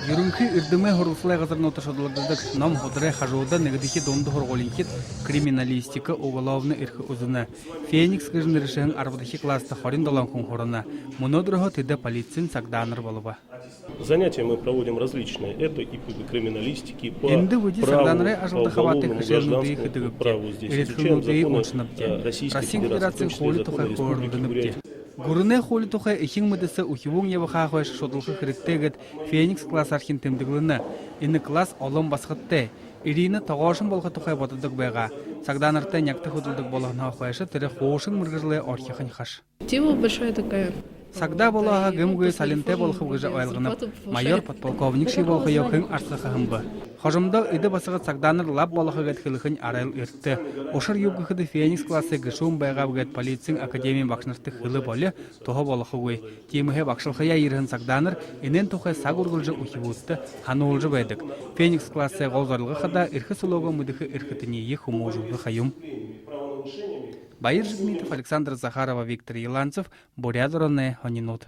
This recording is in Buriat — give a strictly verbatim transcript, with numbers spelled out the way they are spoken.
Юрэнхы эрдэмэй һуралсалай газарнуудта шудалгдадаг ном һударай хажууда нэгэдэхи дунда һургуулиинхид криминалистика, уголовно эрхэ үзэнэ. «Феникс» гэжэ нэрэшэһэн арбадахи класста хорин долоон хүн һурана. Мүнөөдэрһөө тэдэ полициин сагдаанар болобо. Занятия мы проводим различные. Это и по криминалистике, и по... Эндэ бидэ сагдаанарай ажалда хабаатай хэшээлнүүдые хэдэгбди. Эрхэлэлнүүдые уншанабди. Россиин Федерациин хуули тухай хөөрэлдэнэбди. Гүрэнэй хуули тухай эхин мэдэсэ үхибүүн ябахаа хойшо шудалха хэрэгтэй гээд «Феникс» классаархин тэмдэглэнэ. Энэ класс олон басагадтай. Ирина тогоошон болохо тухай бододог байгаа. Сагдаанартай нягта хүдэлдэг болоһонһоо хойшо тэрэ хуушан мэргэжэлээ орхихонь хаш. Сагдаа болоо һаа, гэмгүй салинтай болохоб гэжэ ойлгоноб. Майор, подполковник ши болохоёо хэн арсаха һэм бэ. Хожомдоо эдэ басагад сагдаанар лаб болохо гээд хэлэхэнь арайл эртэ. Ушар юуб гэхэдэ, «Феникс» классай гэшүүн байгааб гээд полициин академиин багшанарта хэлээ болёо, туһа болохогүй. Тиимэһээ багшалхаяа ерэһэн сагдаанар энээн тухай саг үргэлжэ үхибүүдтэ һануулжа байдаг. «Феникс» классай гол зорилго хадаа эрхэ сүлөөгөө мэдэхэ эрхэтэниие хүмүүжүүлхэ юм. Баяр Жигмитов, Александра Захарова, Виктор Еланцев, «Буряад ороной һонинууд».